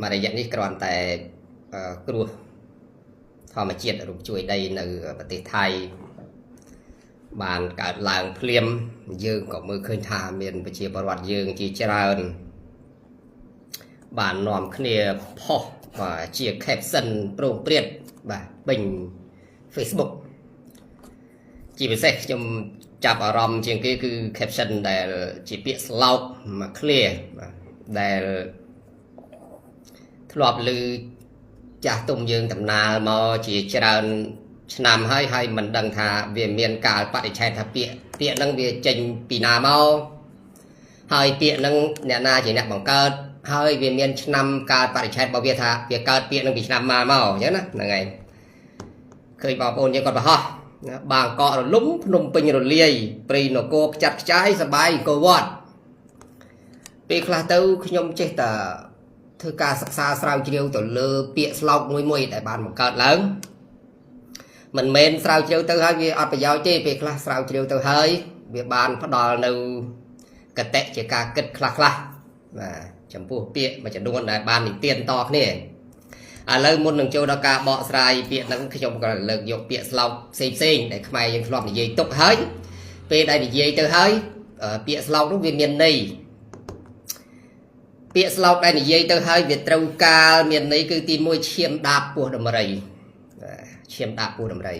មួយរយៈនេះគ្រាន់តែគ្រោះធម្មជាតិរំជួយដីនៅប្រទេសថៃបានកើតឡើងភ្លាមយើងក៏មើលឃើញថាមានប្រជាពលរដ្ឋយើងជាច្រើនបាននាំគ្នាផុសបាទជា caption ប្រងព្រាតបាទពេញ Facebook ជាពិសេសខ្ញុំចាប់អារម្មណ៍ជាងគេគឺ caption ដែលជាពាក្យស្លោកមួយ clear បាទដែលធ្លាប់ឮចាស់ទុំយើងតំណាលមកជាច្រើនឆ្នាំហើយហើយមិនដឹងថាវាមានកាលបរិច្ឆេទថាពាក្យពាក្យហ្នឹងវាចេញពីណាមកហើយពាក្យហ្នឹងអ្នកណាជាអ្នកបង្កើតហើយវាមានឆ្នាំកាលបរិច្ឆេទរបស់វាថាវាកើតពាក្យហ្នឹងពីឆ្នាំមកមកអញ្ចឹងណាហ្នឹងហើយឃើញបងប្អូនយើងគាត់បង្ហោះបាងកករលំភ្នំពេញរលាយព្រៃនគរខ្ចាត់ខ្ចាយសបាយអង្គរវត្តពេលខ្លះទៅខ្ញុំចេះតែធ្វើការសិក្សាស្រាវជ្រាវទៅលើពាក្យស្លោកមួយមួយដែលបានបង្កើតឡើងមិនមែនស្រាវជ្រាវទៅហើយវាអត់ប្រយោជន៍ទេពេលខ្លះស្រាវជ្រាវទៅហើយវាបានផ្ដល់នៅកតិជាការគិតខ្លះខ្លះបាទចំពោះពាក្យមួយចំនួនដែលបាននិទានតគ្នាឥឡូវមុននឹងចូលដល់ការបកស្រាយពាក្យហ្នឹងខ្ញុំក៏លើកយកពាក្យស្លោកផ្សេងផ្សេងដែលខ្មែរយើងធ្លាប់និយាយទុកហើយពេលដែលនិយាយទៅហើយពាក្យស្លោកនោះវាមានន័យពាក្យស្លោកដែលនិយាយទៅហើយវាត្រូវកាលមានន័យគឺទី1ឈាមដាបពោះដំរីឈាមដាបពោះដំរី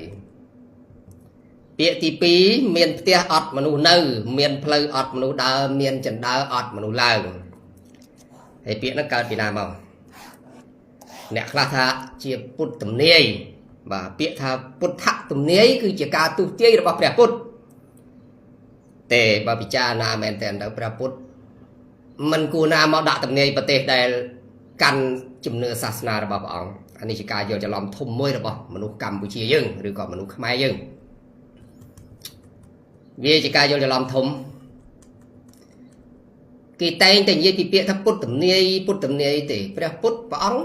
ពាក្យទី2មានផ្ទះអត់មនុស្សនៅ មានផ្លូវអត់មនុស្សដើរមានចណ្ដើអត់មនុស្សឡើងហើយពាក្យហ្នឹងកើតពីណាមកអ្នកខ្លះថាជាពុទ្ធទំនាយបាទពាក្យថាពុទ្ធទំនាយគឺជាការទុះទាយរបស់ព្រះពុទ្ធទេបើពិចារណាមែនតើទៅព្រះពុទ្ធមិនគួរណាមកដាក់ទំនាយប្រទេសដែលកាន់ជំនឿសាសនារបស់ព្រះអង្គអានេះជាការយល់ច្រឡំធំមួយរបស់មនុស្សកម្ពុជាយើងឬក៏មនុស្សខ្មែរយើងវាជាការយល់ច្រឡំធំគេតែងតែនិយាយពីពាក្យថាពុទ្ធទំនាយពុទ្ធទំនាយទេព្រះពុទ្ធព្រះអង្គ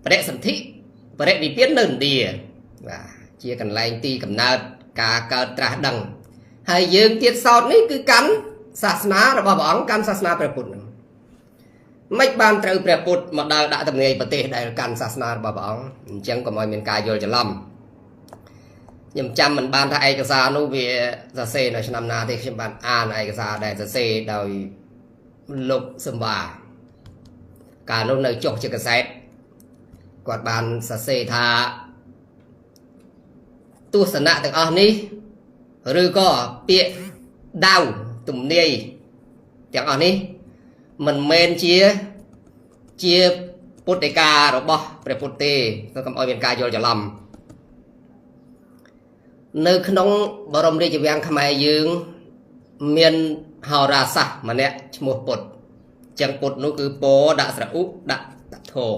បរិសន្ធិបរិនិព្វាននៅឥណ្ឌាបាទជាកន្លែងទីកំណើតការកើតត្រាស់ដឹងហើយយើងទៀតសោតនេះគឺកាន់សាសនារបស់ព្រះអង្គកាន់សាសនាព្រះពុទ្ធហ្នឹងមិនបានត្រូវព្រះពុទ្ធមកដើរដាក់ទំនាយប្រទេសដែលកាន់សាសនារបស់ព្រះអង្គអញ្ចឹងកុំឲ្យមានការយល់ច្រឡំខ្ញុំចាំមិនបានថាឯកសារនោះវាសរសេរនៅឆ្នាំណាទេខ្ញុំបានអានឯកសារដែលសរសេរដោយលោកសំវ៉ាកាលនោះនៅចុះជាកសែតគាត់បានសរសេរថាទស្សនៈទាំងអស់នេះឬក៏ពាក្យដៅទំនាយទាំងអស់នេះមិនមែនជាជាពុទ្ធិការបស់ព្រះពុទ្ធទេកុំឲ្យមានការយល់ច្រឡំនៅក្នុងបរមរាជវាំងខ្មែរយើងមានហោរាសាស្ត្រម្នាក់ឈ្មោះពុទ្ធចឹងពុទ្ធនោះគឺពោដាក់ស្រអ៊ុដាក់ដាក់ធោ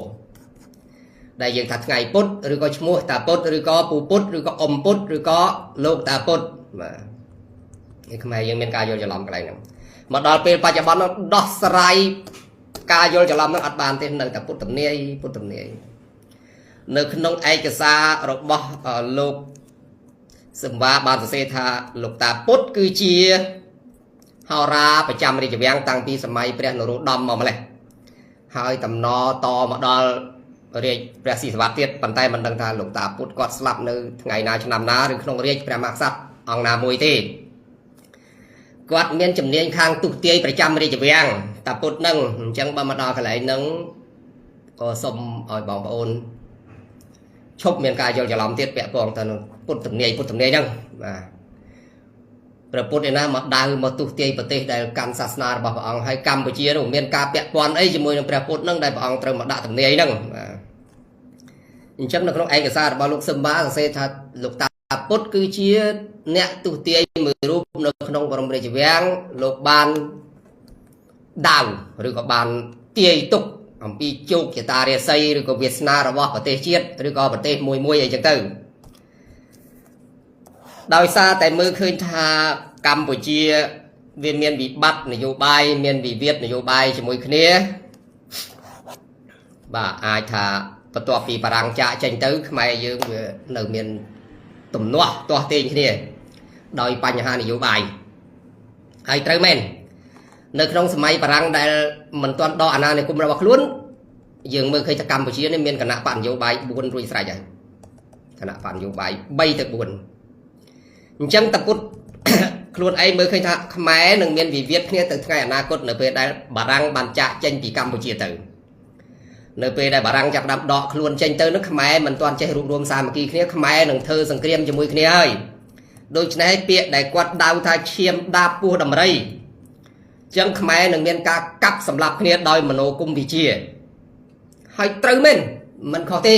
ដែលយើងថាថ្ងៃពុទ្ធឬក៏ឈ្មោះតាពុទ្ធឬក៏ពូពុទ្ធឬក៏អ៊ំពុទ្ធឬក៏លោកតាពុទ្ធបាទនេះខ្មែរយើងមានការយល់ច្រឡំកន្លែងហ្នឹងមកដល់ពេលបច្ចុប្បន្ននោះដោះស្រាយការយល់ច្រឡំហ្នឹងអត់បានទេនៅតែពុទ្ធទំនាយពុទ្ធទំនាយនៅក្នុងឯកសាររបស់លោកសម្វាបានសរសេរថាលោកតាពុទ្ធគឺជាហោរាប្រចាំរាជវាំងតាំងពីសម័យព្រះនរោត្តមមកម្លេះហើយតំណតមកដល់រាជព្រះស៊ីសវត្តទៀតប៉ុន្តែមិនដឹងថាលោកតាពុទ្ធគាត់ស្លាប់នៅថ្ងៃណាឆ្នាំណាឬក្នុងរាជព្រះមហាក្សត្រអង្គណាមួយទេគាត់មានជំនាញខាងទុះទាយប្រចាំរាជវាំងតាពុទ្ធនឹងអញ្ចឹងបើមកដល់កន្លែងហ្នឹងក៏សូមឲ្យបងប្អូនឈប់មានការយល់ច្រឡំទៀតពាក់ព័ន្ធទៅនឹងពុទ្ធទំនាយពុទ្ធទំនាយហ្នឹងបាទព្រះពុទ្ធឯណាមកដៅមកទុះទាយប្រទេសដែលកាន់សាសនារបស់ព្រះអង្គហើយកម្ពុជានោះមានការពាក់ព័ន្ធអីជាមួយនឹងព្រះពុទ្ធហ្នឹងដែលព្រះអង្គត្រូវមកដាក់ទំនាយហ្នឹងបាទអញ្ចឹងនៅក្នុងឯកសាររបស់លោកសឹមបាសរសេរថាលោកតាពុទ្ធគឺជាអ្នកទុះទាយមួយរូបនៅក្នុងបរមរាជវាំងលោកបានដៅឬក៏បានទាយទុកអំពីជោគជតារាសីឬក៏វាសនារបស់ប្រទេសជាតិឬក៏ប្រទេសមួយមួយអីចឹងទៅដោយសារតែមើលឃើញថាកម្ពុជាវាមានវិបត្តិនយោបាយមានវិវាទនយោបាយជាមួយគ្នាបាទអាចថាបន្ទាប់ពីបារាំងចាកចេញទៅខ្មែរយើងវានៅមានទំនាស់ទាស់ទែងគ្នាដោយបញ្ហានយោបាយហើយត្រូវមែននៅក្នុងសម័យបារាំងដែលមិនទាន់ដកអាណានិគមរបស់ខ្លួន យើងមើលឃើញថាកម្ពុជានេះមានគណៈបកនយោបាយ4រួចស្រេចហើយគណៈបកនយោបាយ3ទៅ4អញ្ចឹងតពុត ខ្លួនឯងមើលឃើញថាខ្មែរនឹងមានវិវាទគ្នាទៅថ្ងៃអនាគតនៅពេលដែលបារាំងបានចាក់ចេញពីកម្ពុជាទៅនៅពេលដែលបារាំងចាប់ផ្ដើមដកខ្លួនចេញទៅនោះខ្មែរមិនទាន់ចេះរួបរวมសាមគ្គីគ្នាខ្មែរនឹងធ្វើសង្គ្រាមជាមួយគ្នាហើយដូច្នេះពាក្យដែលគាត់ដៅថាឈាមដាបពោះដំរីចឹងខ្មែរនឹងមានការកាប់សម្លាប់គ្នាដោយមโนគមវិជ្ជាហើយត្រូវមែនមិនខុសទេ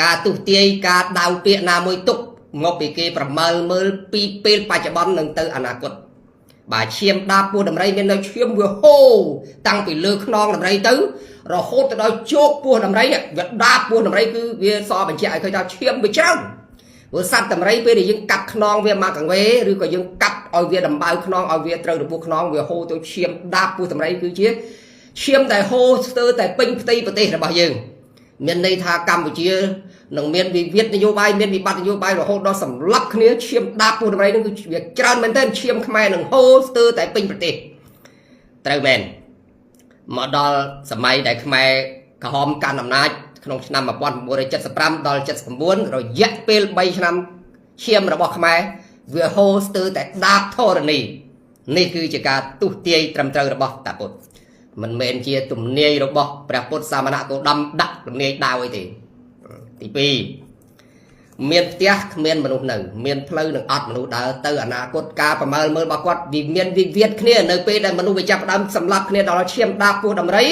ការទុះទាយការដៅពាក្យណាមួយទុកមកពីគេប្រមើលមើលពីពេលបច្ចុប្បន្ននឹងទៅអនាគតបាទឈាមដាបពោះដំរីមាននៅឈាមវាហូរតាំងពីលើខ្នងដំរីទៅរហូតទៅដល់ជោគពោះដំរីនេះវាដាបពោះដំរីគឺវាសបញ្ជាក់ឲ្យឃើញថាឈាមវាច្រើនព្រោះសត្វដំរីពេលដែលយើងកាត់ខ្នងវាមកកងវេឬក៏យើងកាត់ឲ្យវាដំបៅខ្នងឲ្យវាត្រូវរបួសខ្នងវាហូរទៅឈាមដាបពោះដំរីគឺជាឈាមដែលហូរស្ទើរតែពេញផ្ទៃប្រទេសរបស់យើងមានន័យថាកម្ពុជានឹងមានវិវាទនយោបាយមានវិបត្តិនយោបាយរហូតដល់សម្លាប់គ្នាឈាមដាបពោះដំរីនឹងគឺវាច្រើនមែនទែនឈាមខ្មែរនឹងហូរស្ទើរតែពេញប្រទេសត្រូវមែនមកដល់សម័យដែលខ្មែរក្រហមកាន់អំណាចក្នុងឆ្នាំ1975ដល់79រយៈពេល3ឆ្នាំឈាមរបស់ខ្មែរវាហូរស្ទើរតែដាបធរណីនេះគឺជាការទុះទាយត្រឹមត្រូវរបស់តាពុទ្ធមិនមែនជាទំនាយរបស់ព្រះពុទ្ធសាមណគោតមដាក់ទំនាយដាវអីទេទី2មានផ្ទះគ្មានមនុស្សនៅមានផ្លូវនឹងអត់មនុស្សដើរទៅអនាគតការប្រមើលមើលរបស់គាត់វាមានវិវាទគ្នានៅពេលដែលមនុស្សវាចាប់ផ្ដើមសម្លាប់គ្នាដល់ឈាមដាបពោះដំរី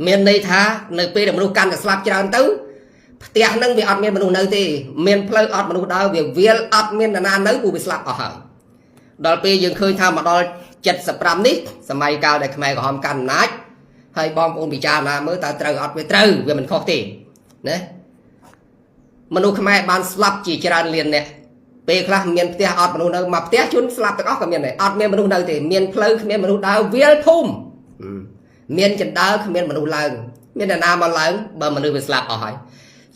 មានន័យថានៅពេលដែលមនុស្សកាន់តែស្លាប់ច្រើនទៅផ្ទះហ្នឹងវាអត់មានមនុស្សនៅទេមានផ្លូវអត់មនុស្សដើរវាវាលអត់មាននរណានៅព្រោះវាស្លាប់អស់ហើយដល់ពេលយើងឃើញថាមកដល់75នេះសម័យកាលដែលខ្មែរក្រហមកាន់អំណាចហើយបងប្អូនពិចារណាមើលតើត្រូវអត់វាត្រូវវាមិនខុសទេណាមនុស្សខ្មែរបានស្លាប់ជាច្រើនលានអ្នកពេលខ្លះមានផ្ទះអត់មនុស្សនៅមកផ្ទះជួនស្លាប់ទាំងអស់ក៏មានដែរអត់មានមនុស្សនៅទេមានផ្លូវគ្មានមនុស្សដើរវាលភូមិមានចណ្ដើគ្មានមនុស្សឡើងមានអ្នកណាមកឡើងបើមនុស្សវាស្លាប់អស់ហើយ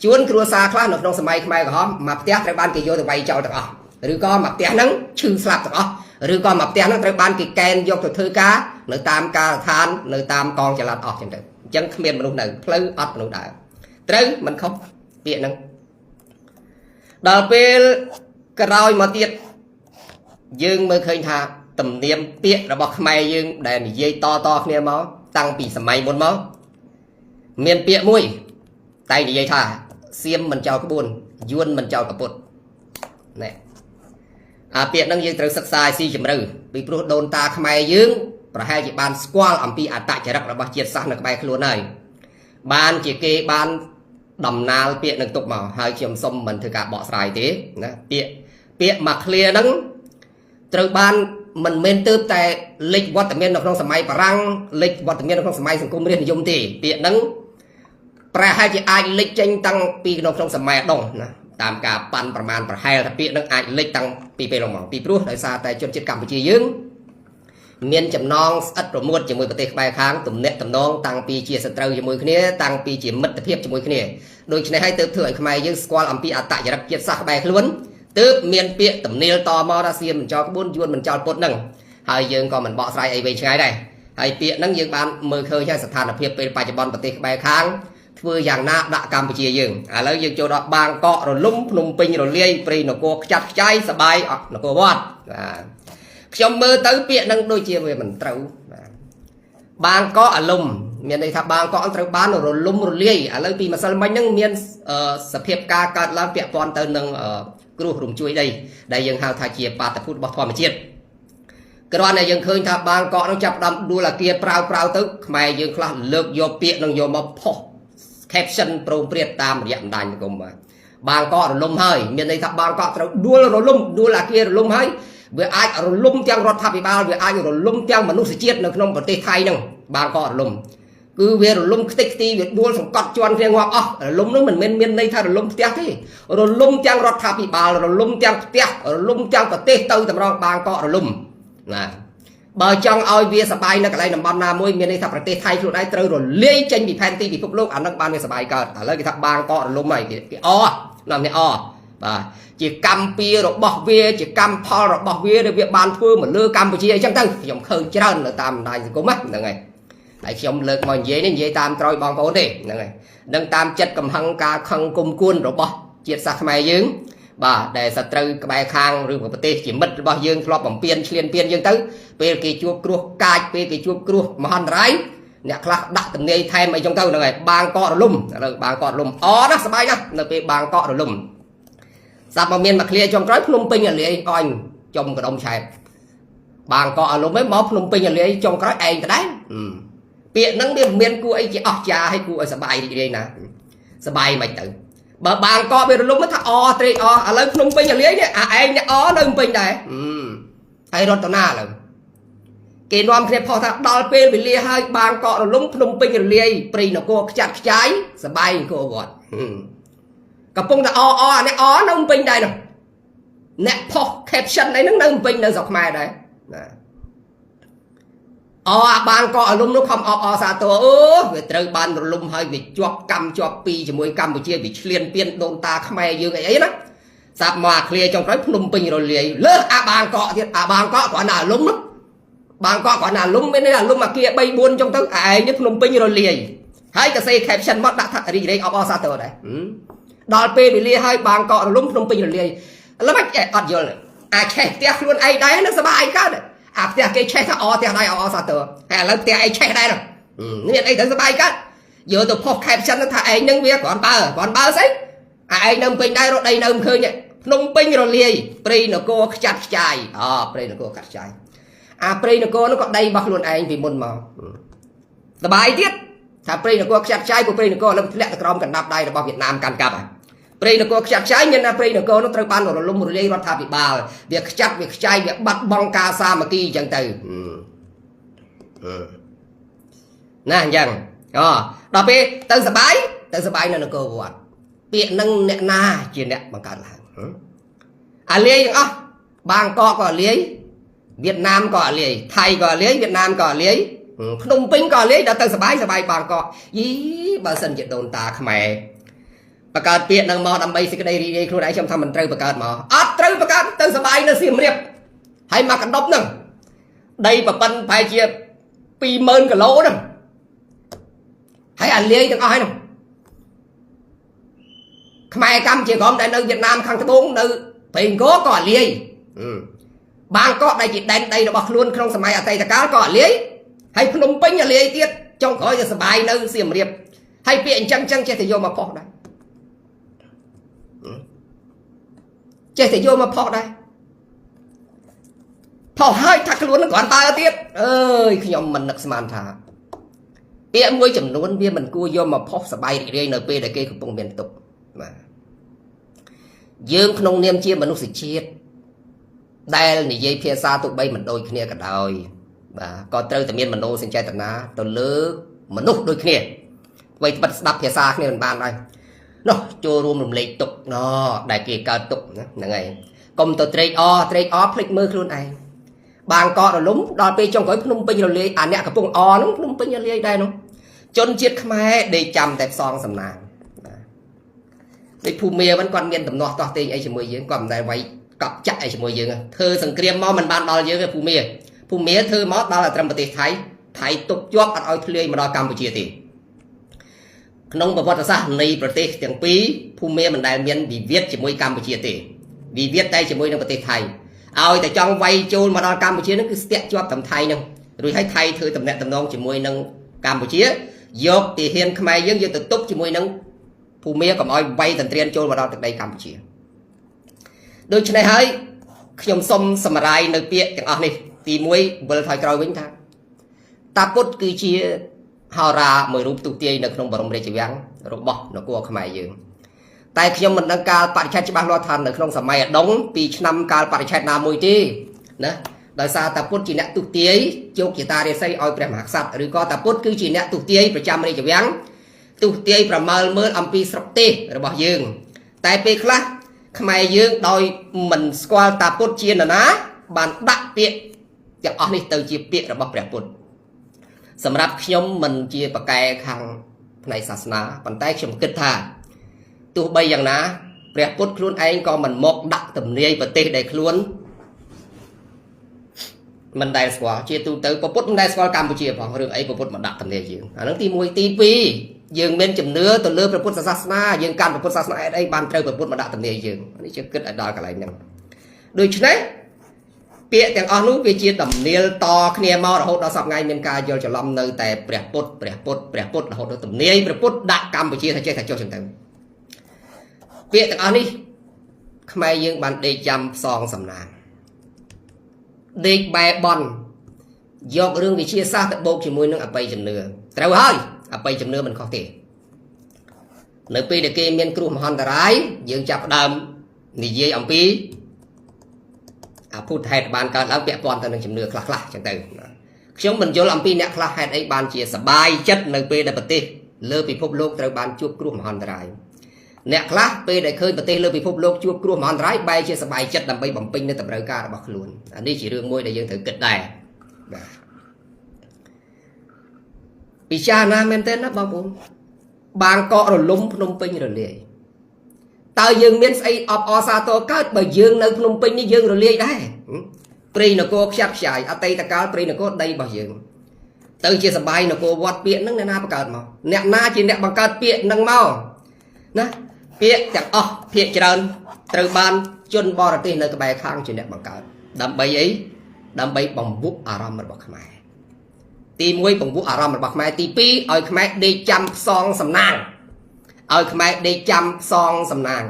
ជួនគ្រួសារខ្លះនៅក្នុងសម័យខ្មែរក្រហមមកផ្ទះត្រូវបានគេយកទៅវាយចោលទាំងអស់ឬក៏មកផ្ទះហ្នឹងឈឺស្លាប់ទាំងអស់ឬក៏មកផ្ទះហ្នឹងត្រូវបានគេកែនយកទៅធ្វើការនៅតាមការដ្ឋាននៅតាមកងចល័តអស់ចឹងទៅអញ្ចឹងគ្មានមនុស្សនៅផ្លូវអត់មនុស្សដើរត្រូវមិនខុសពាក្យហ្នឹងដល់ពេលក្រោយមកទៀតយើងមើលឃើញថាទំនៀមពាក្យរបស់ខ្មែរយើងដែលនិយាយតតគ្នាមកតាំងពីសម័យមុនមកមានពាក្យមួយតែនិយាយថាសៀមមិនចោលក្បួនយួនមិនចោលកពុតណែអាពាក្យហ្នឹងយើងត្រូវសិក្សាឲ្យស៊ីជម្រៅពីព្រោះដូនតាខ្មែរយើងប្រហែលជាបានស្គាល់អំពីអត្តចរិតរបស់ជាតិសាសន៍នៅក្បែរខ្លួនហើយបានជាគេបានដំណាលពាក្យនឹងទុកមកហើយខ្ញុំសុំមិនធ្វើការបកស្រាយទេណាពាក្យពាក្យមួយឃ្លាហ្នឹងត្រូវបានមិនមែនទើបតែលេចវត្តមាននៅក្នុងសម័យបារាំងលេចវត្តមាននៅក្នុងសម័យសង្គមរាស្ត្រនិយមទេពាក្យហ្នឹងប្រហែលជាអាចលេចចេញតាំងពីក្នុងក្នុងសម័យអដុងណាតាមការប៉ាន់ប្រមាណប្រហែលថាពាក្យហ្នឹងអាចលេចតាំងពីពេលនោះមកពីព្រោះដោយសារតែជនជាតិកម្ពុជាយើងមានចំណងស្អិតប្រមួតជាមួយប្រទេសក្បែរខាងទំនាក់ទំនងតាំងពីជាសត្រូវជាមួយគ្នាតាំងពីជាមិត្តភាពជាមួយគ្នាដូច្នេះហើយទើបធ្វើឲ្យខ្មែរយើងស្គាល់អំពីអត្តចរិតជាតិសាសន៍ក្បែរខ្លួនទើបមានពាក្យទំនាលតមកថាសៀមមិនចោលក្បួនយួនមិនចោលពុតហ្នឹងហើយយើងក៏មិនបកស្រាយអីវែងឆ្ងាយដែរហើយពាក្យហ្នឹងយើងបានមើលឃើញហើយស្ថានភាពពេលបច្ចុប្បន្នប្រទេសក្បែរខាងធ្វើយ៉ាងណាដាក់កម្ពុជាយើងឥឡូវយើងចូលដល់បាងកករលំភ្នំពេញរលាយព្រៃនគរខ្ចាត់ខ្ចាយសបាយអត់នគរវត្តបាទខ្ញុំមើលទៅពាក្យហ្នឹងដូចជាវាមិនត្រូវបាទបាងកកអាលំមានន័យថាបាងកកត្រូវបានរលំរលាយឥឡូវពីម្សិលមិញហ្នឹងមានសភាពការកើតឡើងពាក់ព័ន្ធទៅនឹងគ្រោះរំជួយដីដែលយើងហៅថាជាបាតុភូតរបស់ធម្មជាតិគ្រាន់តែយើងឃើញថាបាងកកនឹងចាប់ផ្ដើមដួលអាគារប្រាវប្រាវទៅខ្មែរយើងខ្លះលើកយកពាក្យនឹងយកមកផុស caption ប្រងព្រាតតាមរយៈបណ្ដាញសង្គមបាទបាងកករលំហើយមានន័យថាបាងកកត្រូវដួលរលំដួលអាគាររលំហើយវាអាចរលំទាំងរដ្ឋាភិបាលវាអាចរលំទាំងមនុស្សជាតិនៅក្នុងប្រទេសថៃហ្នឹងបាងកករលំគឺវារលំខ្ទេចខ្ទីវាដួលសង្កត់ជន់គ្នាងាប់អស់រលំហ្នឹងមិនមែនមានន័យថារលំផ្ទះទេរលំទាំងរដ្ឋាភិបាលរលំទាំងផ្ទះរលំទាំងប្រទេសទៅតម្រង់បាងកករលំណាបើចង់ឲ្យវាសបាយនៅកន្លែងតំបន់ណាមួយមានន័យថាប្រទេសថៃខ្លួនឯងត្រូវរលាយចេញពីផែនទីពិភពលោកអានឹងបានវាសបាយកើតឥឡូវគេថាបាងកករលំហើយគេអនាំនេះអបាទជាកម្មពៀរបស់វាជាកម្មផលរបស់វាដែលវាបានធ្វើមកលើកម្ពុជាអីចឹងទៅខ្ញុំឃើញច្រើននៅតាមបណ្ដាញសង្គមហ្នឹងហើយ ហើយខ្ញុំលើកមកនិយាយនេះនិយាយតាមក្រោយបងប្អូនទេហ្នឹងហើយនឹងតាមចិត្តកំហឹងការខឹងគុំគួនរបស់ជាតិសាសន៍ខ្មែរយើងបាទដែលសត្រូវក្បែរខាងឬប្រទេសជាមិត្តរបស់យើងធ្លាប់បំពេញឈ្លានពានយើងទៅពេលគេជួបគ្រោះកាចពេលគេជួបគ្រោះមហន្តរាយអ្នកខ្លះដាក់ទំនាយថែមអីចឹងទៅហ្នឹងហើយបាងកករលំឥឡូវបាងកករលំអណាសប្បាយណាស់នៅពេលបាងកករលំសាប់មកមានមកឃ្លាចុងក្រោយភ្នំពេញអាលាយអញចំកដុំឆែបបាងកកអាលំឯងមកភ្នំពេញអាលាយចុងក្រោយឯងដដែលពាក្យហ្នឹងវាមិនមានគួរអីជាអស្ចារ្យហើយគួរឲ្យសប្បាយរីករាយណាសប្បាយមិនទៅបើបាងកកវារលំថាអត្រេកអឥឡូវភ្នំពេញអាលាយនេះអាឯងនេះអនៅភ្នំពេញដែរហើយរត់ទៅណាឥឡូវគេនាំគ្នាផុសថាដល់ពេលវេលាហើយបាងកករលំភ្នំពេញរលាយព្រៃនគរខ្ចាត់ខ្ចាយសបាយអង្គរវត្តកំពុងតែអអអានេះអនៅភ្នំពេញដែរនោះអ្នកផុស caption អីហ្នឹងនៅភ្នំពេញនៅស្រុកខ្មែរដែរណាអអាបាងកកអាលំនោះខំអបអសាទរអូវាត្រូវបានរលំហើយវាជាប់កម្មជាប់ពីជាមួយកម្ពុជាវាឆ្លៀនពៀនដូនតាខ្មែរយើងអីអីណាសាប់មកអាឃ្លាចុងក្រោយភ្នំពេញរលាយលើសអាបាងកកទៀតអាបាងកកគ្រាន់តែអាលំនោះបាងកកគ្រាន់តែអាលំមានន័យអាលំអាគារ3 4ចុងទៅឯងនេះភ្នំពេញរលាយហើយក៏សេ caption មកដាក់ថារីករាយអបអសាទរដែរដល់ពេលវេលាហើយបាងកករលំភ្នំពេញរលាយឥឡូវមិនអត់យល់អាឆេះផ្ទះខ្លួនឯងដែរនឹងសប្បាយកើតអាផ្ទះគេឆេះថាអផ្ទះដែរអអសាទរហើយឥឡូវផ្ទះឯងឆេះដែរនេះមានអីត្រូវសប្បាយកើតយកទៅផុស caption ថាឯងនឹងវាគ្រាន់បើគ្រាន់បើស្អីអាឯងនៅពេញដែររត់ដីនៅមិនឃើញភ្នំពេញរលាយព្រៃនគរខ្ចាត់ខ្ចាយអព្រៃនគរកាត់ខ្ចាយអាព្រៃនគរនោះក៏ដីរបស់ខ្លួនឯងពីមុនមកសបាយទៀតថាព្រៃនគរខ្ចាត់ខ្ចាយព្រោះព្រៃនគរឥឡូវធ្លាក់ទៅក្រោមកណ្ដាប់ដៃរបស់វៀតណាមកាន់កាប់ហើយព្រៃនគរខ្ចាត់ខ្ចាយមានថាព្រៃនគរនោះត្រូវបានរលំរលាយរដ្ឋាភិបាលវាខ្ចាត់វាខ្ចាយវាបាត់បង់ការសាមគ្គីអញ្ចឹងទៅណាអញ្ចឹងអដល់ពេលទៅសបាយទៅសបាយនៅនគរវត្តពាក្យនឹងអ្នកណាជាអ្នកបង្កើតឡើងអាលាយទាំងអស់បាងកកក៏អាលាយវៀតណាមក៏អាលាយថៃក៏អាលាយវៀតណាមក៏អាលាយភ្នំពេញក៏អាលាយដល់ទៅសបាយសបាយបាងកកយីបើសិនជាដូនតាខ្មែរបង្កើតពាក្យនឹងមកដើម្បីសេចក្តីរីករាយខ្លួនឯងខ្ញុំថាមិនត្រូវបង្កើតមកអត់ត្រូវបង្កើតទៅសបាយនៅសៀមរាបហើយមកកណ្ដប់ហ្នឹងដីប្រប៉ិនប្រហែលជា20000គីឡូហ្នឹងហើយអាលាយទាំងអស់ហើយហ្នឹងខ្មែរកម្ពុជាក្រមដែលនៅវៀតណាមខាងត្បូងនៅព្រៃអង្គរក៏អាលាយបាងកកដែលជាដែនដីរបស់ខ្លួនក្នុងសម័យអតីតកាលក៏អាលាយហើយភ្នំពេញអាលាយទៀតចុងក្រោយទៅសបាយនៅសៀមរាបហើយពាក្យអញ្ចឹងចឹងចេះតែយកមកផុសដែរចេះតែយកមកផុសដែរផុសហើយថាខ្លួននឹងគ្រាន់បើទៀតអើយខ្ញុំមិននឹកស្មានថាពាក្យមួយចំនួនវាមិនគួរយកមកផុសសបាយរីករាយនៅពេលដែលគេកំពុងមានទុក្ខបាទយើងក្នុងនាមជាមនុស្សជាតិដែលនិយាយភាសាទោះបីមិនដូចគ្នាក៏ដោយបាទក៏ត្រូវតែមានមโนសញ្ចេតនាទៅលើមនុស្សដូចគ្នាអ្វីត្បិតស្ដាប់ភាសាគ្នាមិនបានដែរនោះចូលរួមរំលែកទុកណដែលគេកើតទុកណាហ្នឹងហើយកុំទៅត្រេកអត្រេកអភ្លេចមើលខ្លួនឯងបាងកករលំដល់ពេលចុងក្រោយភ្នំពេញរលាយអាអ្នកកំពុងអហ្នឹងភ្នំពេញរលាយដែរនោះជនជាតិខ្មែរដេកចាំតែផ្សងសំណាងបាទដូចភូមាវិញគាត់មានតំណោះតោះទេងអីជាមួយយើងគាត់មិនដែលវាយកប់ចាក់អីជាមួយយើងធ្វើសង្គ្រាមមកមិនបានដល់យើងទេភូមាភូមាធ្វើមកដល់តែត្រឹមប្រទេសថៃថៃទុកជាប់អត់ឲ្យធ្លាយមកដល់កម្ពុជាទេក្នុងប្រវត្តិសាស្ត្រនៃប្រទេសទាំងពីរភូមាមិនដែលមានវិវាទជាមួយកម្ពុជាទេវិវាទតែជាមួយនឹងប្រទេសថៃឲ្យតែចង់វាយចូលមកដល់កម្ពុជានឹងគឺស្ទាក់ជាប់ត្រឹមថៃនឹងរួចហើយថៃធ្វើតំណាក់តំណងជាមួយនឹងកម្ពុជាយកទាហានខ្មែរយើងយកទៅទប់ជាមួយនឹងភូមាកុំឲ្យវាយតន្ត្រៀនចូលមកដល់ទឹកដីកម្ពុជាដូច្នេះហើយខ្ញុំសូមសម្រាយនៅពាក្យទាំងអស់នេះទី1វិលថយក្រោយវិញថាតាពុទ្ធគឺជាហោរាមួយរូបទុទាយនៅក្នុងបរមរាជវាំងរបស់នគរខ្មែរយើងតែខ្ញុំមិនដឹងកាលបរិច្ឆេទច្បាស់លាស់ថានៅក្នុងសម័យអដុងពីឆ្នាំកាលបរិច្ឆេទណាមួយទេណាដោយសារតាពុទ្ធជាអ្នកទុទាយជោគជាតារាសីឲ្យព្រះមហាក្សត្រឬក៏តាពុទ្ធគឺជាអ្នកទុទាយប្រចាំរាជវាំងទុទាយប្រមើលមើលអំពីស្រុកទេសរបស់យើងតែពេលខ្លះខ្មែរយើងដោយមិនស្គាល់តាពុទ្ធជានរណាបានដាក់ពាក្យទាំងអស់នេះទៅជាពាក្យរបស់ព្រះពុទ្ធសម្រាប់ខ្ញុំមិនជាប្រកែខាងផ្នែកសាសនាប៉ុន្តែខ្ញុំគិតថាទោះបីយ៉ាងណាព្រះពុទ្ធខ្លួនឯងក៏មិនមកដាក់ទំនាយប្រទេសដែលខ្លួន មិនដែលស្គាល់ជាទូទៅពុទ្ធមិនដែលស្គាល់កម្ពុជាផងរឿងអីពុទ្ធមកដាក់តំណែងយើងអាហ្នឹងទី1ទី2យើងមានជំនឿទៅលើព្រះពុទ្ធសាសនាយើងកាន់ព្រះពុទ្ធសាសនាអីបានត្រូវពុទ្ធមកដាក់តំណែងយើងនេះជាគិតឲ្យដល់កន្លែងហ្នឹងដូច្នេះពាក្យទាំងអស់នោះវាជាដំនៀលតគ្នាមករហូតដល់សប្តាហ៍មានការយល់ច្រឡំនៅតែព្រះពុទ្ធព្រះពុទ្ធព្រះពុទ្ធរហូតដល់ទំនាយព្រះពុទ្ធដាក់កម្ពុជាថាចេះថាចុះចឹងទៅពាក្យទាំងអស់នេះខ្មែរយើងបានដេកចាំផ្សងសំណាងដេកបែបន់យករឿងវិទ្យាសាស្ត្រទៅបូកជាមួយនឹងអបិយជំនឿត្រូវហើយអបិយជំនឿមិនខុសទេនៅពេលដែលគេមានគ្រោះមហន្តរាយយើងចាប់ផ្ដើមនិយាយអំពីអភូតហេតុបានកើតឡើងពាក់ព័ន្ធទៅនឹងជំនឿខ្លះខ្លះចឹងទៅខ្ញុំមិនយល់អំពីអ្នកខ្លះហេតុអីបានជាសបាយចិត្តនៅពេលដែលប្រទេសលើពិភពលោកត្រូវបានជួបគ្រោះមហន្តរាយអ្នកខ្លះពេលដែលឃើញប្រទេសលើពិភពលោកជួបគ្រោះមហន្តរាយបែរជាសបាយចិត្តដើម្បីបំពេញនូវតម្រូវការរបស់ខ្លួនអានេះជារឿងមួយដែលយើងត្រូវគិតដែរបាទពិចារណាមែនទែនណាបងប្អូនបាងកករលំភ្នំពេញរលាយតើយើងមានស្អីអបអរសាទរកើតបើយើងនៅភ្នំពេញនេះយើងរលាយដែរព្រៃនគរខ្ចាត់ខ្ចាយអតីតកាលព្រៃនគរដីរបស់យើងទៅជាសបាយនគរវត្តពាក្យហ្នឹងអ្នកណាបង្កើតមកអ្នកណាជាអ្នកបង្កើតពាក្យហ្នឹងមកណាពាក្យទាំងអស់ភាកច្រើនត្រូវបានជនបរទេសនៅក្បែរខាងជាអ្នកបង្កើតដើម្បីអីដើម្បីបំពុះអារម្មណ៍របស់ខ្មែរទី1បំពុះអារម្មណ៍របស់ខ្មែរទី2ឲ្យខ្មែរដេកចាំផ្សងសំណាងឲ្យខ្មែរដេកចាំផ្សងសំណាង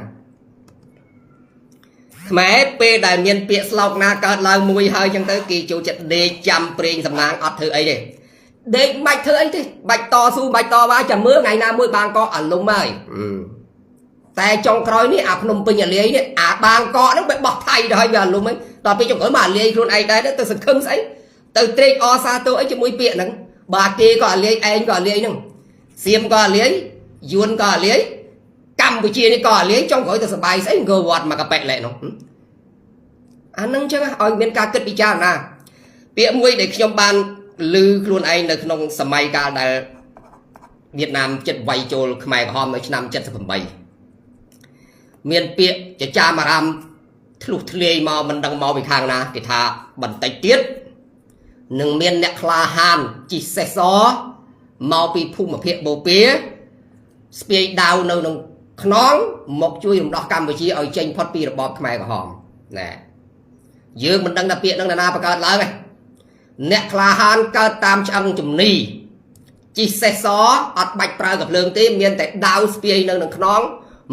ខ្មែរពេលដែលមានពាក្យស្លោកណាកើតឡើងមួយហើយចឹងទៅគេចូលចិត្តដេកចាំព្រេងសំណាងអត់ធ្វើអីទេដេកបាច់ធ្វើអីទេបាច់តស៊ូបាច់តវ៉ាចាំមើលថ្ងៃណាមួយបាងកកអាលុំហើយតែចុងក្រោយនេះអាភ្នំពេញអាលាយនេះអាបាងកកហ្នឹងបែបោះថៃទៅហើយវាអាលុំហ្នឹងដល់ពេលចុងក្រោយមកអាលាយខ្លួនឯងដែរទៅសង្ឃឹមស្អីទៅត្រេកអរសាទរអីជាមួយពាក្យហ្នឹងបើគេក៏អាលាយឯងក៏អាលាយហ្នឹងសៀមក៏អាលាយយួនក៏អាលាយកម្ពុជានេះក៏អាលាយចុងក្រោយទៅសបាយស្អីអង្គរវត្តមកកប៉ែលែនោះអានឹងចឹងឲ្យមានការគិតពិចារណាពាក្យមួយដែលខ្ញុំបានឮខ្លួនឯងនៅក្នុងសម័យកាលដែលវៀតណាមចិត្តវាយចូលខ្មែរក្រហមនៅឆ្នាំ78មានពាក្យចចាមអារាមធ្លុះធ្លាយមកមិនដឹងមកពីខាងណាគេថាបន្តិចទៀតនឹងមានអ្នកក្លាហានជិះសេះសមកពីភូមិភាគបូព៌ាស្ពាយដាវនៅក្នុងខ្នងមកជួយរំដោះកម្ពុជាឲ្យចេញផុតពីរបបខ្មែរក្រហមណែយើងមិនដឹងថាពាក្យនឹងណាបង្កើតឡើងទេអ្នកក្លាហានកើតតាមឆ្អឹងជំនីជិះសេះសអត់បាច់ប្រើកំភ្លើងទេមានតែដាវស្ពាយនៅក្នុងខ្នង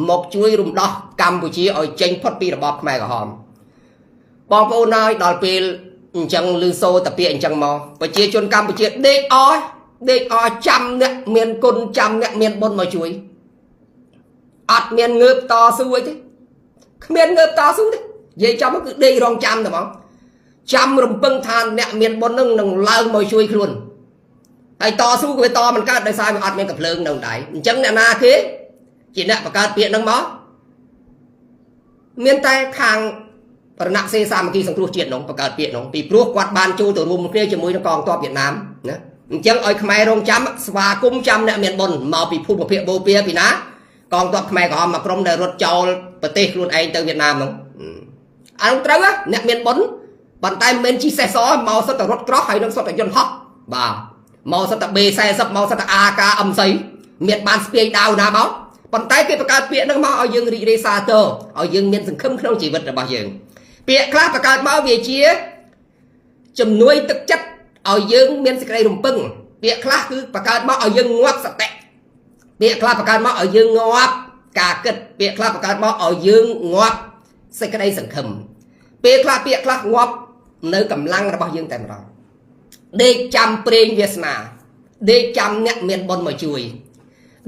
មកជួយរំដោះកម្ពុជាឲ្យចេញផុតពីរបបខ្មែរក្រហមបងប្អូនហើយដល់ពេលអញ្ចឹងឮសូរតាពាក្យអញ្ចឹងមកប្រជាជនកម្ពុជាដេកអដេកអចាំអ្នកមានគុណចាំអ្នកមានបុណ្យមកជួយអត់មានងើបតស៊ូអីទេគ្មានងើបតស៊ូទេនិយាយចំគឺដេករងចាំតែហ្មងចាំរំពឹងថាអ្នកមានបុណ្យនឹងនឹងឡើងមកជួយខ្លួនហើយតស៊ូក៏វាតមិនកើតដោយសារវាអត់មានកំភ្លើងនៅដៃអញ្ចឹងអ្នកណាគេជាអ្នកបង្កើតពាក្យហ្នឹងមកមានតែខាងរណសេសាមគ្គីសង្គ្រោះជាតិនោះបង្កើតពាក្យនោះពីព្រោះគាត់បានចូលទៅរួមគ្នាជាមួយនឹងកងទ័ពវៀតណាមណាអញ្ចឹងឲ្យខ្មែររងចាំស្វាគមន៍ចាំអ្នកមានបុណ្យមកពីភូមិភាគបូព៌ាពីណាកងទ័ពខ្មែរក្រហមមួយក្រុមដែលរត់ចោលប្រទេសខ្លួនឯងទៅវៀតណាមនោះអានោះត្រូវអ្នកមានបុណ្យប៉ុន្តែមិនមែនជីសេះសមកសុទ្ធតែរត់ក្រោះហើយនឹងសុទ្ធតែយន្តហោះបាទមកសុទ្ធតែ B40 មកសុទ្ធតែ AKM ស្អីមានបានស្ពាយដាវណាមកប៉ុន្តែគេបង្កើតពាក្យហ្នឹងមកឲ្យយើងរីករាយសាទរឲ្យយើងមានសង្ឃឹមក្នុងជីវិតរបស់យើងពាក្យខ្លះបង្កើតមកវាជាជំនួយទឹកចិត្តឲ្យយើងមានសេចក្តីរំពឹងពាក្យខ្លះគឺបង្កើតមកឲ្យយើងងាប់សតិពាក្យខ្លះបង្កើតមកឲ្យយើងងាប់ការគិតពាក្យខ្លះបង្កើតមកឲ្យយើងងាប់សេចក្តីសង្ឃឹមពេលខ្លះពាក្យខ្លះងាប់នៅកម្លាំងរបស់យើងតែម្ដងដេកចាំព្រេងវាសនាដេកចាំអ្នកមានបុណ្យមកជួយ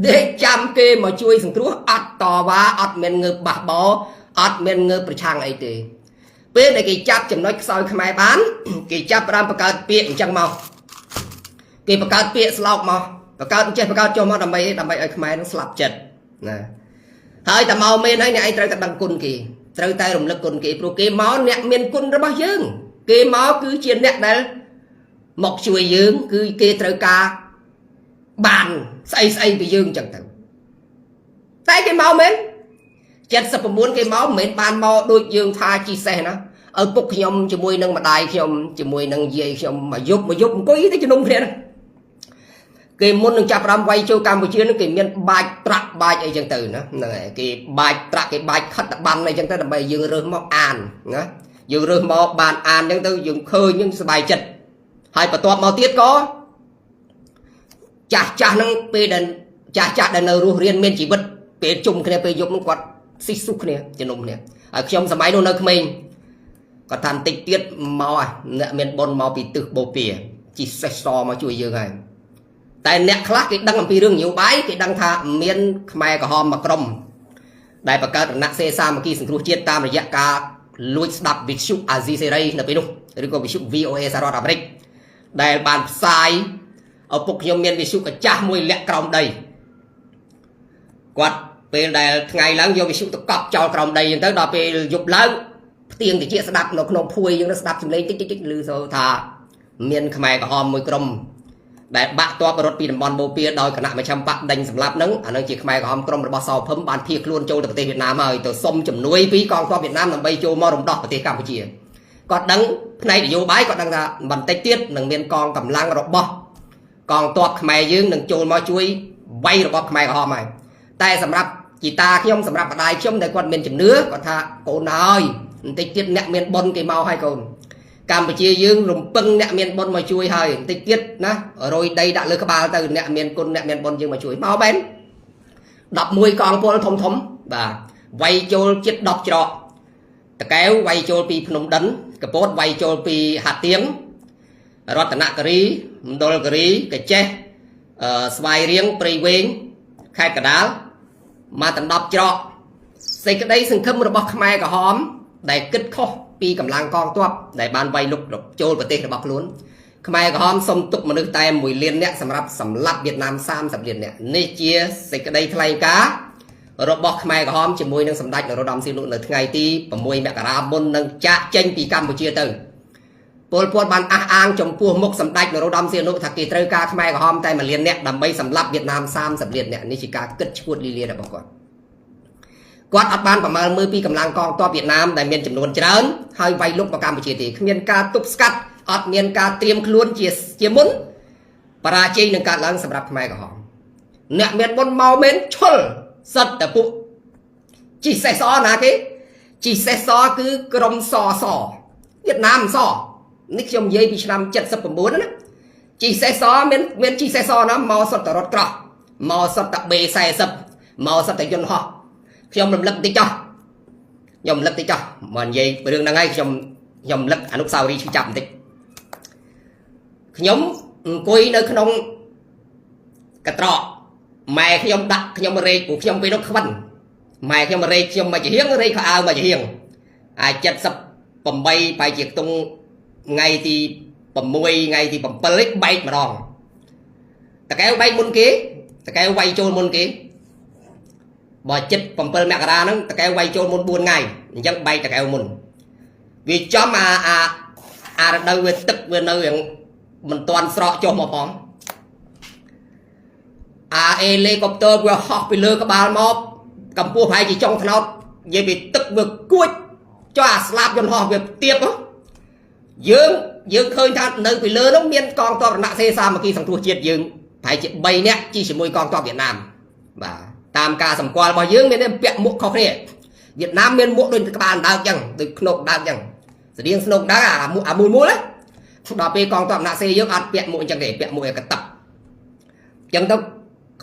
ដេកចាំគេមកជួយសង្គ្រោះអត់តវ៉ាអត់មានងើបបះបោអត់មានងើបប្រឆាំងអីទេពេលដែលគេចាប់ចំណុចខ្សោយខ្មែរបានគេចាប់ផ្ដើមបង្កើតពាក្យអញ្ចឹងមកគេបង្កើតពាក្យស្លោកមកបង្កើតចេះបង្កើតចុះមកដើម្បីដើម្បីឲ្យខ្មែរនឹងស្លាប់ចិត្តណាហើយតែមកមែនហើយអ្នកឯងត្រូវតែដឹងគុណគេត្រូវតែរំលឹកគុណគេព្រោះគេមកអ្នកមានគុណរបស់យើងគេមកគឺជាអ្នកដែលមកជួយយើងគឺគេត្រូវការបានស្អីស្អីពីយើងអញ្ចឹងទៅតែគេមកមែន79គេមកមិនមែនបានមកដូចយើងថាជីសេះណា ឪពុកខ្ញុំជាមួយនឹងម្ដាយខ្ញុំជាមួយនឹងយាយខ្ញុំមួយយប់មួយយប់អង្គុយទៅជំនុំគ្នាហ្នឹងគេមុននឹងចាប់ផ្ដើមវាយចូលកម្ពុជានឹងគេមានបាចត្រាក់បាចអីចឹងទៅណាហ្នឹងហើយគេបាចត្រាក់គេបាចខិតតបានអីចឹងទៅដើម្បីយើងរើសមកអានណាយើងរើសមកបានអានចឹងទៅយើងឃើញយើងសប្បាយចិត្តហើយបន្ទាប់មកទៀតក៏ចាស់ចាស់ហ្នឹងពេលដែលចាស់ចាស់ដែលនៅរស់រៀនមានជីវិតពេលជុំគ្នាពេលយប់ហ្នឹងគាត់ស៊ីសុះគ្នាជំនុំគ្នាហើយខ្ញុំសម័យនោះនៅក្មេងគាត់ថាបន្តិចទៀតមកអ្នកមានបុណ្យមកពីទិសបូព៌ាជីសេះសមកជួយយើងហើយតែអ្នកខ្លះគេដឹងអំពីរឿងនយោបាយគេដឹងថាមានខ្មែរក្រហមមួយក្រុមដែលបង្កើតរណសេសាមគ្គីសង្គ្រោះជាតិតាមរយៈការលួចស្ដាប់វិទ្យុអាស៊ីសេរីនៅពេលនោះឬក៏វិទ្យុ VOA សហរដ្ឋអាមេរិកដែលបានផ្សាយឪពុកខ្ញុំមានវិទ្យុកាចាស់មួយលាក់ក្រោមដីគាត់ពេលដែលថ្ងៃឡើងយកវិទ្យុទៅកប់ចោលក្រោមដីអញ្ចឹងទៅដល់ពេលយប់ឡើងផ្ទៀងតិចស្ដាប់នៅក្នុងភួយយើងស្ដាប់សំឡេងតិចតិចឮសូរថាមានខ្មែរក្រហមមួយក្រុមដែលបាក់តបរត់ពីតំបន់បូព៌ាដោយគណៈមជ្ឈិមបកដេញសម្លាប់ហ្នឹងអានឹងជាខ្មែរក្រហមក្រុមរបស់សោភឹមបានភៀសខ្លួនចូលទៅប្រទេសវៀតណាមហើយទៅសុំជំនួយពីកងទ័ពវៀតណាមដើម្បីចូលមករំដោះប្រទេសកម្ពុជាគាត់ដឹងផ្នែកនយោបាយគាត់ដឹងថាបន្តិចទៀតនឹងមានកងកម្លាំងរបស់កងទ័ពខ្មែរយើងនឹងចូលមកជួយវាយរបបខ្មែរក្រហមហើយតែសម្រាប់ជីតាខ្ញុំសម្រាប់ម្ដាយខ្ញុំដែលគាត់មានជំនឿគាត់ថាកូនអើយបន្តិចទៀតអ្នកមានបុណ្យគេមកហើយកូនកម្ពុជាយើងរំពឹងអ្នកមានបុណ្យមកជួយហើយបន្តិចទៀតណារយដីដាក់លើក្បាលទៅអ្នកមានគុណអ្នកមានបុណ្យយើងមកជួយមកបែន11កងពលធំធំបាទវាយចូលជិត10ច្រកតកែវវាយចូលពីភ្នំដិនកពតវាយចូលពីហាទៀងរតនគិរីមណ្ឌលគិរីកចេះស្វាយរៀងព្រៃវែងខេត្តកដាលមកដណ្ដប់ច្រកសេចក្តីសង្ឃឹមរបស់ខ្មែរក្រហមដែលគិតខុសពីកម្លាំងកងទ័ពដែលបានវាយលុកចូលប្រទេសរបស់ខ្លួនខ្មែរក្រហមសុំទុកមនុស្សតែ1លាននាក់សម្រាប់សម្លាប់វៀតណាម30លាននាក់នេះជាសេចក្តីថ្លែងការណ៍របស់ខ្មែរក្រហមជាមួយនឹងសម្ដេចនរោត្តមសីហនុនៅថ្ងៃទី6មករាមុននឹងចាកចេញពីកម្ពុជាទៅពលពតបានអះអាងចំពោះមុខសម្ដេចនរោត្តមសីហនុថាគេត្រូវការខ្មែរក្រហមតែ1លាននាក់ដើម្បីសម្លាប់វៀតណាម30លាននាក់នេះជាការគិតឈួតលីលារបស់គាត់គាត់អត់បានប្រមាណមើលពីកម្លាំងកងទ័ពវៀតណាមដែលមានចំនួនច្រើនហើយវាយលុកមកកម្ពុជាទេគ្មានការទប់ស្កាត់អត់មានការត្រៀមខ្លួនជាជាមុនបរាជ័យនឹងកើតឡើងសម្រាប់ខ្មែរក្រហមអ្នកមានបុណ្យមកមែនឈុលសិតតែពួកជីសេះសណាគេជីសេះសគឺក្រុមសសវៀតណាមសនេះខ្ញុំនិយាយពីឆ្នាំ79ណាជីសេះសមានមានជីសេះសណាមកសុទ្ធតែរថក្រោះមកសុទ្ធតែ B40 មកសុទ្ធតែយន្តហោះខ្ញុំរំលឹកតិចចោះខ្ញុំរំលឹកតិចចោះមកនិយាយរឿងហ្នឹងហើយខ្ញុំខ្ញុំរំលឹកអនុស្សាវរីយ៍ឈឺចាប់បន្តិចខ្ញុំអង្គុយនៅក្នុងកត្រកម៉ែខ្ញុំដាក់ខ្ញុំរែកព្រោះខ្ញុំពេលនោះខ្វិនម៉ែខ្ញុំរែកខ្ញុំមកជាហៀងរែកខោអាវមកជាហៀងអា78បែរជាខ្ទង់ថ្ងៃទី6ថ្ងៃទី7នេះបែកម្ដងតកែវបែកមុនគេតកែវវាយចូលមុនគេបើ7មករាហ្នឹងតកែវវាយចូលមុន4ថ្ងៃអញ្ចឹងបែកតកែវមុនវាចំអាអាអារដូវវាទឹកវានៅយ៉ាងមិនទាន់ស្រកចុះមកផងអាអេលីកុបទ័រវាហោះពីលើក្បាលមកកម្ពស់ប្រហែលជាចុងថ្នោតនិយាយពីទឹកវាគួចចុះអាស្លាបយន្តហោះវាទៀបយើងយើងឃើញថានៅពីលើនោះមានកងទ័ពរណសេសាមគ្គីសង្គ្រោះជាតិយើងប្រហែលជា3នាក់ជិះជាមួយកងទ័ពវៀតណាមបាទតាមការសម្គាល់របស់យើងមានពាក់មួកខុសគ្នាវៀតណាមមានមួកដូចក្បាលអណ្ដើកចឹងដូចខ្នុកដើកចឹងស្តៀងស្នុកដើកអាមួកអាមូលមូលណាដល់ពេលកងទ័ពរណសេយើងអត់ពាក់មួកអញ្ចឹងទេពាក់មួកឯកតឹបអញ្ចឹងទៅ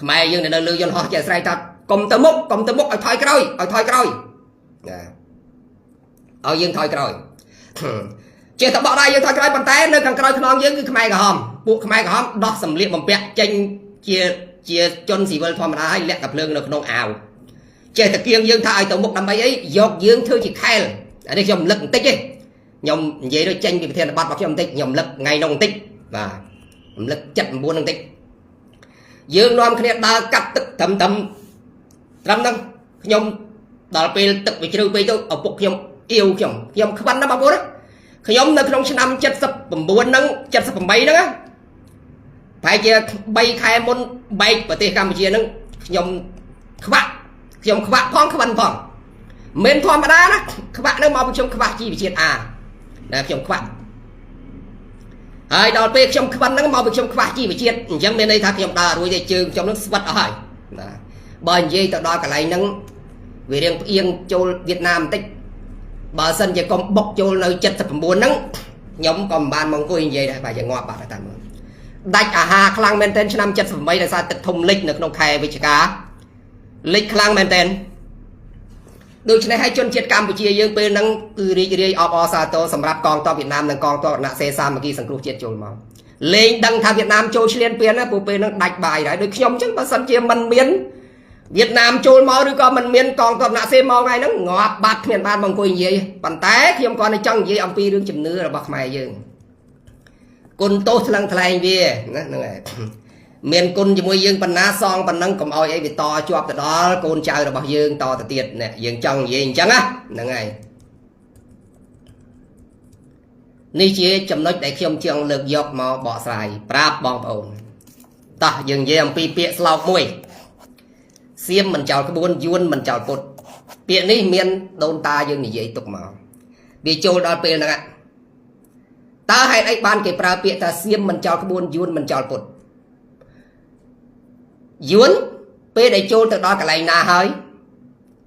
ខ្មែរយើងនៅលើយន្តហោះជាស្រ័យថាកុំទៅមុខកុំទៅមុខឲ្យថយក្រោយឲ្យថយក្រោយណាឲ្យយើងថយក្រោយចេះតែបកដៃយើងថយក្រោយប៉ុន្តែនៅខាងក្រោយខ្នងយើងគឺខ្មែរក្រហមពួកខ្មែរក្រហមដោះសម្លៀកបំពាក់ចេញជាជាជនស៊ីវិលធម្មតាហើយលាក់កាភ្លើងនៅក្នុងអាវចេះតែគៀងយើងថាឲ្យទៅមុខដើម្បីអីយកយើងធ្វើជាខែលអានេះខ្ញុំរំលឹកបន្តិចទេខ្ញុំនិយាយដូចចេញពីប្រធានបទរបស់ខ្ញុំបន្តិចខ្ញុំរំលឹកថ្ងៃនោះបន្តិចបាទរំលឹក79បន្តិចយើងនាំគ្នាដើរកាត់ទឹកត្រឹមត្រឹមត្រឹមហ្នឹងខ្ញុំដល់ពេលទឹកវាជ្រៅពេកទៅឪពុកខ្ញុំអៀវខ្ញុំខ្ញុំខ្វិនណាបងប្អូនខ្ញុំនៅក្នុងឆ្នាំ79ហ្នឹង78ហ្នឹងប្រហែលជា3ខែមុនបែកប្រទេសកម្ពុជាហ្នឹងខ្ញុំខ្វាក់ខ្ញុំខ្វាក់ផងខ្វិនផងមិនធម្មតាណាខ្វាក់ហ្នឹងមកពីខ្ញុំខ្វះជីវជាតិ A ណាខ្ញុំខ្វាក់ហើយដល់ពេលខ្ញុំខ្វិនហ្នឹងមកពីខ្ញុំខ្វះជីវជាតិអញ្ចឹងមានន័យថាខ្ញុំដើររួចទេជើងខ្ញុំនឹងស្វិតអស់ហើយណាបើនិយាយទៅដល់កន្លែងហ្នឹងវារៀងផ្អៀងចូលវៀតណាមបន្តិចបើសិនជាកុំបុកចូលនៅ79ហ្នឹងខ្ញុំក៏មិនបានមកអង្គុយនិយាយដែរបាទជាងាប់បាត់តាមមើលដាច់អាហារខ្លាំងមែនទែនឆ្នាំ78ដោយសារទឹកធំលិចនៅក្នុងខែវិច្ឆិកាលិចខ្លាំងមែនទែនដូច្នេះហើយជនជាតិកម្ពុជាយើងពេលហ្នឹងគឺរីករាយអបអរសាទរសម្រាប់កងទ័ពវៀតណាមនិងកងទ័ពរណសេរីសាមគ្គីសង្គ្រោះជាតិចូលមកលែងដឹងថាវៀតណាមចូលឈ្លានពានណាព្រោះពេលហ្នឹងដាច់បាយហើយដូចខ្ញុំអញ្ចឹងបើសិនជាមិនមានវៀតណាមចូលមកឬក៏មិនមានកងទ័ពរណសេរីមកថ្ងៃហ្នឹងងាប់បាត់គ្មានបានមកអង្គុយនិយាយប៉ុន្តែខ្ញុំគ្រាន់តែចង់និយាយអំពីរឿងជំនឿរបស់ខ្មែរយើងគុណទោសថ្លឹងថ្លែងវាណាហ្នឹងហើយមានគុណជាមួយយើងប៉ុណ្ណាសងប៉ុណ្ណឹងកុំឲ្យអីវាតជាប់ទៅដល់កូនចៅរបស់យើងតទៅទៀតនេះយើងចង់និយាយអញ្ចឹងណាហ្នឹងហើយនេះជាចំណុចដែលខ្ញុំចង់លើកយកមកបកស្រាយប្រាប់បងប្អូនតោះយើងនិយាយអំពីពាក្យស្លោកមួយសៀមមិនចោលក្បួនយួនមិនចោលពុតពាក្យនេះមានដូនតាយើងនិយាយទុកមកវាចូលដល់ពេលហ្នឹងតើហេតុអីបានគេប្រើពាក្យថាសៀមមិនចោលក្បួនយួនមិនចោលពុតយួនពេលដែលចូលទៅដល់កន្លែងណាហើយ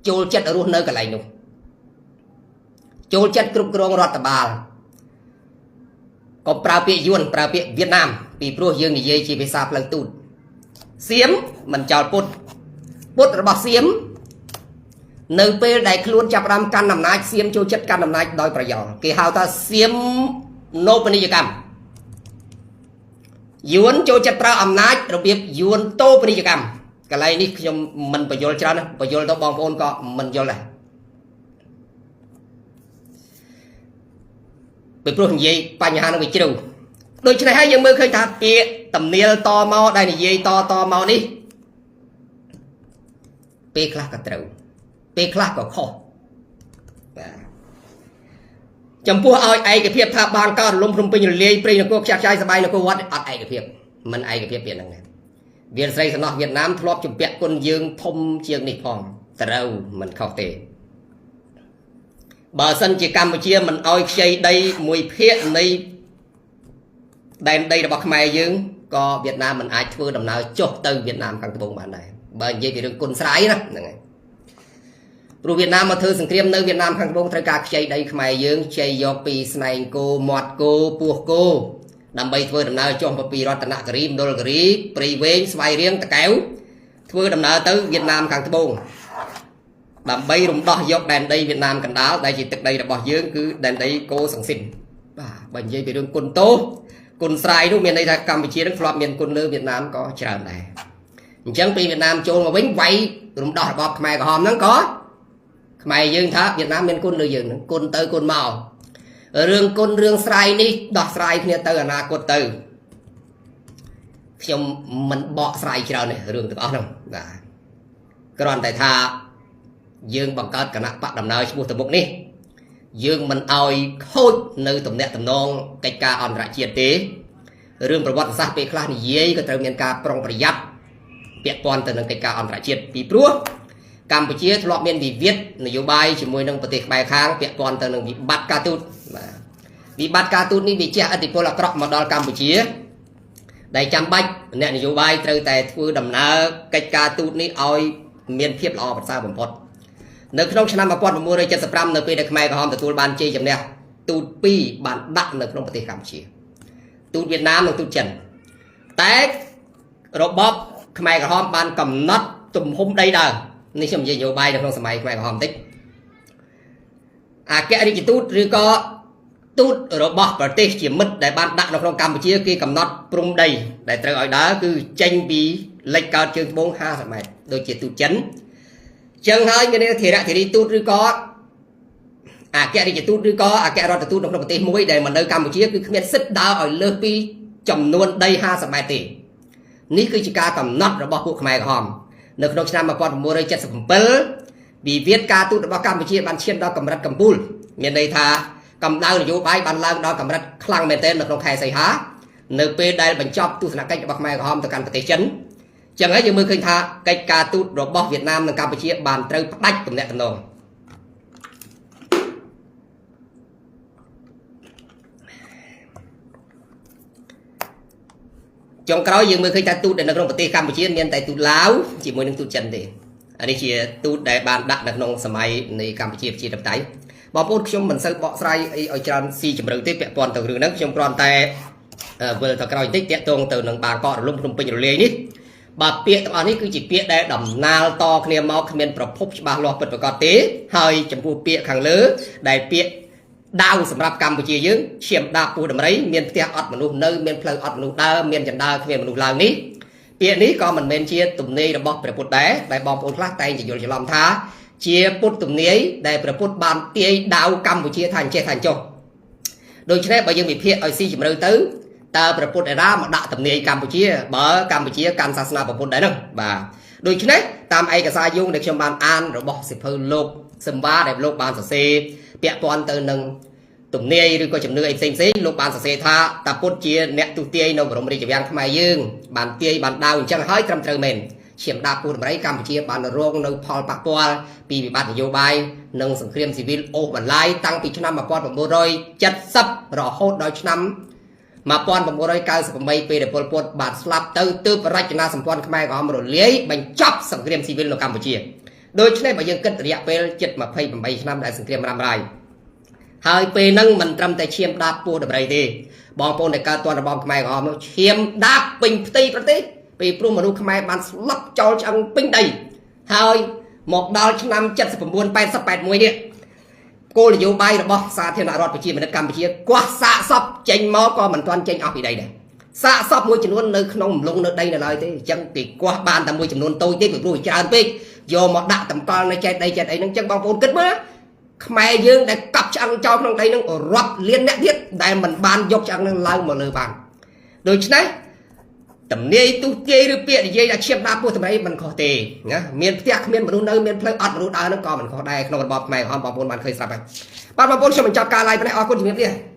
ចូលចិត្តរស់នៅកន្លែងនោះចូលចិត្តគ្រប់គ្រងរដ្ឋបាលកុំប្រើពាក្យយួនប្រើពាក្យវៀតណាមពីព្រោះយើងនិយាយជាភាសាផ្លូវទូតសៀមមិនចោលពុតពុតរបស់សៀមនៅពេលដែលខ្លួនចាប់ផ្ដើមកាន់អំណាចសៀមចូលចិត្តកាន់អំណាចដោយប្រយោលគេហៅថាសៀមនោពនីយកម្មយួនចូលចិត្តប្រើអំណាចរបៀបយួនតូបនីយកម្មកន្លែងនេះខ្ញុំមិនបញ្យល់ច្រើនណាបញ្យល់ទៅបងប្អូនក៏មិនយល់ដែរពីព្រោះនិយាយបញ្ហានឹងវាជ្រៅដូច្នេះហើយយើងមើលឃើញថាពាក្យតំនៀលតមកដែលនិយាយតតមកនេះពេលខ្លះក៏ត្រូវពេលខ្លះក៏ខុសបាទចំពោះឲ្យឯកភាពថាបានកោរលំភ្នំពេញរលាយព្រៃនគរខ្ចាស់ខ្ចាយសបាយនគរវត្តអត់ឯកភាពមិនឯកភាពពាក្យហ្នឹងដែរវៀនស្រីសំណោះវៀតណាមធ្លាប់ជំពាក់គុណយើងធំជាងនេះផងត្រូវមិនខុសទេបើសិនជាកម្ពុជាមិនអោយខ្ចីដីមួយភាគនៃដែនដីរបស់ខ្មែរយើងក៏វៀតណាមមិនអាចធ្វើដំណើរចុះទៅវៀតណាមខាងត្បូងបានដែរបើនិយាយពីរឿងគុណស្រ័យណាហ្នឹងហើយព្រោះវៀតណាមមកធ្វើសង្គ្រាមនៅវៀតណាមខាងត្បូងត្រូវការខ្ចីដីខ្មែរយើងខ្ចីយកពីស្នែងគោមាត់គោពោះគោដើម្បីធ្វើដំណើរចុះពីរតនគិរីមណ្ឌលគិរីព្រៃវែងស្វាយរៀងតកែវធ្វើដំណើរទៅវៀតណាមខាងត្បូងដើម្បីរំដោះយកដែនដីវៀតណាមកណ្ដាលដែលជាទឹកដីរបស់យើងគឺដែនដីកូសង្ស៊ីនបាទបើនិយាយពីរឿងគុណទោសគុណស្រ័យនោះមានន័យថាកម្ពុជានឹងធ្លាប់មានគុណលើវៀតណាមក៏ច្រើនដែរអញ្ចឹងពេលវៀតណាមចូលមកវិញវាយរំដោះរបបខ្មែរក្រហមហ្នឹងក៏ខ្មែរយើងថាវៀតណាមមានគុណលើយើងហ្នឹងគុណទៅគុណមករឿងគុណរឿងស្រ័យនេះដោះស្រាយគ្នាទៅអនាគតទៅខ្ញុំមិនបកស្រាយច្រើនទេរឿងទាំងអស់ហ្នឹងបាទគ្រាន់តែថាយើងបង្កើតគណៈបកដំណើរឈ្មោះទៅមុខនេះយើងមិនអោយខូចនៅទំនាក់ទំនងកិច្ចការអន្តរជាតិទេរឿងប្រវត្តិសាស្ត្រពេលខ្លះនិយាយក៏ត្រូវមានការប្រុងប្រយ័ត្នពាក់ព័ន្ធទៅនឹងកិច្ចការអន្តរជាតិពីព្រោះកម្ពុជាធ្លាប់មានវិវាទនយោបាយជាមួយនឹងប្រទេសក្បែរខាងពាក់ព័ន្ធទៅនឹងវិបត្តិការទូតបាទវិបត្តិការទូតនេះវាជះឥទ្ធិពលអាក្រក់មកដល់កម្ពុជាដែលចាំបាច់អ្នកនយោបាយត្រូវតែធ្វើដំណើរកិច្ចការទូតនេះឲ្យមានភាពល្អប្រសើរបំផុតនៅក្នុងឆ្នាំ1975នៅពេលដែលខ្មែរក្រហមទទួលបានជ័យជំនះទូត2បានដាក់នៅក្នុងប្រទេសកម្ពុជាទូតវៀតណាមនិងទូតចិនតែរបបខ្មែរក្រហមបានកំណត់ទំហំដីដើមនេះខ្ញុំនិយាយនយោបាយនៅក្នុងសម័យខ្មែរក្រហមបន្តិចអគ្គរដ្ឋទូតឬក៏ទូតរបស់ប្រទេសជាមិត្តដែលបានដាក់នៅក្នុងកម្ពុជាគេកំណត់ព្រំដីដែលត្រូវឲ្យដើរគឺចេញពីលិចកើតជើងត្បូង50ម៉ែត្រដូចជាទូតចិនចឹងហើយមានធិរៈធិរីទូតឬក៏អគ្គរដ្ឋទូតឬក៏អគ្គរដ្ឋទូតនៅក្នុងប្រទេសមួយដែលមកនៅកម្ពុជាគឺគ្មានសិទ្ធិដើរឲ្យលើសពីចំនួនដី50ម៉ែត្រទេនេះគឺជាការកំណត់របស់ពួកខ្មែរក្រហមនៅក្នុងឆ្នាំ1977វិវាទការទូតរបស់កម្ពុជាបានឈានដល់កម្រិតកំពូលមានន័យថាកម្ដៅនយោបាយបានឡើងដល់កម្រិតខ្លាំងមែនទែននៅក្នុងខែសីហានៅពេលដែលបញ្ចប់ទស្សនកិច្ចរបស់ខ្មែរក្រហមទៅកាន់ប្រទេសចិនចឹងហើយយើងមើលឃើញថាកិច្ចការទូតរបស់វៀតណាមនិងកម្ពុជាបានត្រូវផ្ដាច់ទំនាក់ទំនង ចុងក្រោយយើងមើលឃើញថាទូតដែលនៅក្នុងប្រទេសកម្ពុជាមានតែទូតឡាវជាមួយនឹងទូតចិនទេអានេះជាទូតដែលបានដាក់នៅក្នុងសម័យនៃកម្ពុជាប្រជាធិបតេយ្យបងប្អូនខ្ញុំមិនសូវបកស្រាយអីឲ្យច្រើនស៊ីជម្រៅទេពាក់ព័ន្ធទៅរឿងហ្នឹងខ្ញុំគ្រាន់តែវិលទៅក្រោយបន្តិចតាក់ទងទៅនឹងបាងកករលំភ្នំពេញរលាយនេះបាទពាក្យទាំងអស់នេះគឺជាពាក្យដែលដំណាលតគ្នាមកគ្មានប្រភពច្បាស់លាស់ពិតប្រាកដទេហើយចំពោះពាក្យខាងលើដែលពាក្យដាវសម្រាប់កម្ពុជាយើងឈាមដាបពោះដំរីមានផ្ទះអត់មនុស្សនៅមានផ្លូវអត់មនុស្សដើរមានចណ្ដើគ្មានមនុស្សឡើងនេះពាក្យនេះក៏មិនមែនជាទំនាយរបស់ព្រះពុទ្ធដែរដែលបងប្អូនខ្លះតែងតែយល់ច្រឡំថាជាពុទ្ធទំនាយដែលព្រះពុទ្ធបានទាយដាវកម្ពុជាថាអញ្ចេះថាអញ្ចោះដូច្នេះបើយើងវិភាគឲ្យស៊ីជម្រៅទៅតើព្រះពុទ្ធឯណាមកដាក់ទំនាយកម្ពុជាបើកម្ពុជាកាន់សាសនាពុទ្ធដែរហ្នឹងបាទដូច្នេះតាមឯកសារយោងដែលខ្ញុំបានអានរបស់សិភៅលោកសម្បាដែលលោកបានសរសេរពាក់ព័ន្ធទៅនឹងទំនាយឬក៏ជំនឿអីផ្សេងផ្សេងលោកបានសរសេរថាតាពុទ្ធជាអ្នកទុទាយនៅបរមរាជវាំងខ្មែរយើងបានទាយបានដាវអញ្ចឹងហើយត្រឹមត្រូវមែនឈាមដាបពោះដំរីកម្ពុជាបានរងនៅផលប៉ះពាល់ពីវិបត្តិនយោបាយនិងសង្គ្រាមស៊ីវិលអូសបន្លាយតាំងពីឆ្នាំ1970រហូតដល់ឆ្នាំ1998ពេលដែលប៉ុលពតបានស្លាប់ទៅទើបរចនាសម្ព័ន្ធខ្មែរក្រហមរលាយបញ្ចប់សង្គ្រាមស៊ីវិលនៅកម្ពុជាដូច្នេះបើយើងគិតរយៈពេលជិត28ឆ្នាំដែលសង្គ្រាមរ៉ាំរ៉ៃហើយពេលហ្នឹងមិនត្រឹមតែឈាមដាបពោះដំរីទេបងប្អូនដែលកើតទាន់របបខ្មែរក្រហមនោះឈាមដាបពេញផ្ទៃប្រទេសពីព្រោះមនុស្សខ្មែរបានស្លាប់ចោលឆ្អឹងពេញដីហើយមកដល់ឆ្នាំ79 80 81នេះគោលនយោបាយរបស់សាធារណរដ្ឋប្រជាមានិតកម្ពុជាគាស់សាកសពចេញមកក៏មិនទាន់ចេញអស់ពីដីដែរសាកសពមួយចំនួននៅក្នុងរំលងនៅដីនៅឡើយទេអញ្ចឹងគេគាស់បានតែមួយចំនួនតូចទេពីព្រោះច្រើនពេកយកមកដាក់តម្កល់នៅចេតដីចេតអីហ្នឹងអញ្ចឹងបងប្អូនគិតមើលខ្មែរយើងដែលកប់ឆ្អឹងចោលក្នុងដីហ្នឹងរាប់លានអ្នកទៀតដែលមិនបានយកឆ្អឹងហ្នឹងឡើងមកលើបានដូច្នេះទំនាយទុះទាយឬពាក្យនិយាយថាឈាមដាពោះតម្រៃមិនខុសទេណាមានផ្ទះគ្មានមនុស្សនៅមានផ្លូវអត់មនុស្សដើរហ្នឹងក៏មិនខុសដែរក្នុងរបបខ្មែរក្រហមបងប្អូនបានឃើញស្រាប់ហើយបាទបងប្អូនខ្ញុំបញ្ចប់ការ live នេះអរគុណជំរាបលា។